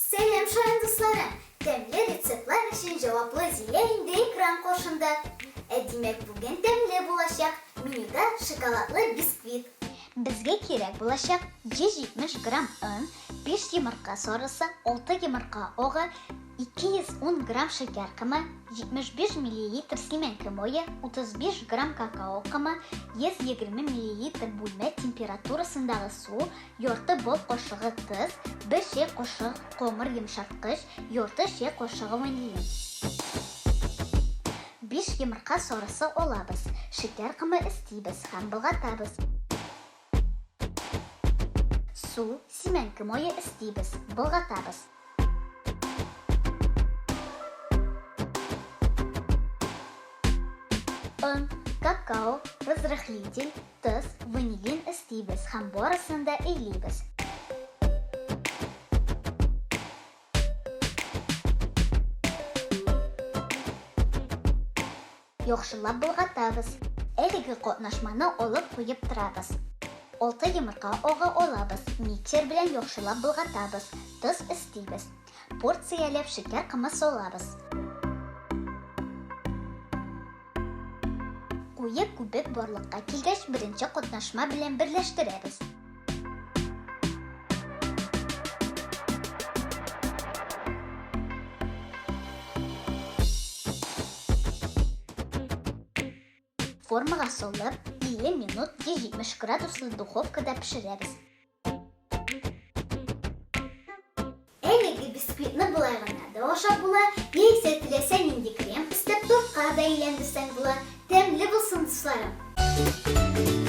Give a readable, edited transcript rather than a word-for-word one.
Сәлам, шаян дусларым! Тәмле рецептлар өчен җаваплы Зилә инде экран каршында. Ә димәк, бүген тәмле булачак, менюда шоколадлы бисквит. Безгә кирәк булачак 170 грамм он, 5 йомырка сарысы, 6 йомырка агы, 210 грамм шикәр комы, 75 миллилитр симәнке мае, 35 грамм какао комы, 120 миллилитр бүлмә температурасындагы су, ярты бал кашыгы тоз, бер чәй кашыгы камыр йомшарткыч, ярты чәй кашыгы ванилин. 5 йомырка сарысы алабыз, шикәр комы өстибез һәм болгатабыз. Су, симәнке мае өстибез, болгатабыз. Он, какао, разрыхлитель, тоз, ванилин өстибез һәм барысын да әйлибез. Яхшылап болгатабыз. Әлеге катнашманы алып куеп торабыз. Алты йомырка агы алабыз, миксер белән яхшылап болгатабыз, тоз өстибез. Порцияләп шикәр комы салабыз. Куе күбек барлыкка килгәч, беренче катнашма белән берләштерәбез. Формага салып, 50 минут 170 градуслы духовкада пешерәбез. Әлеге бисквитны болай гына да ашап була, яисә теләсә нинди крем өстәп тортка да әйләндерсәң була. Тәмле булсын, дусларым!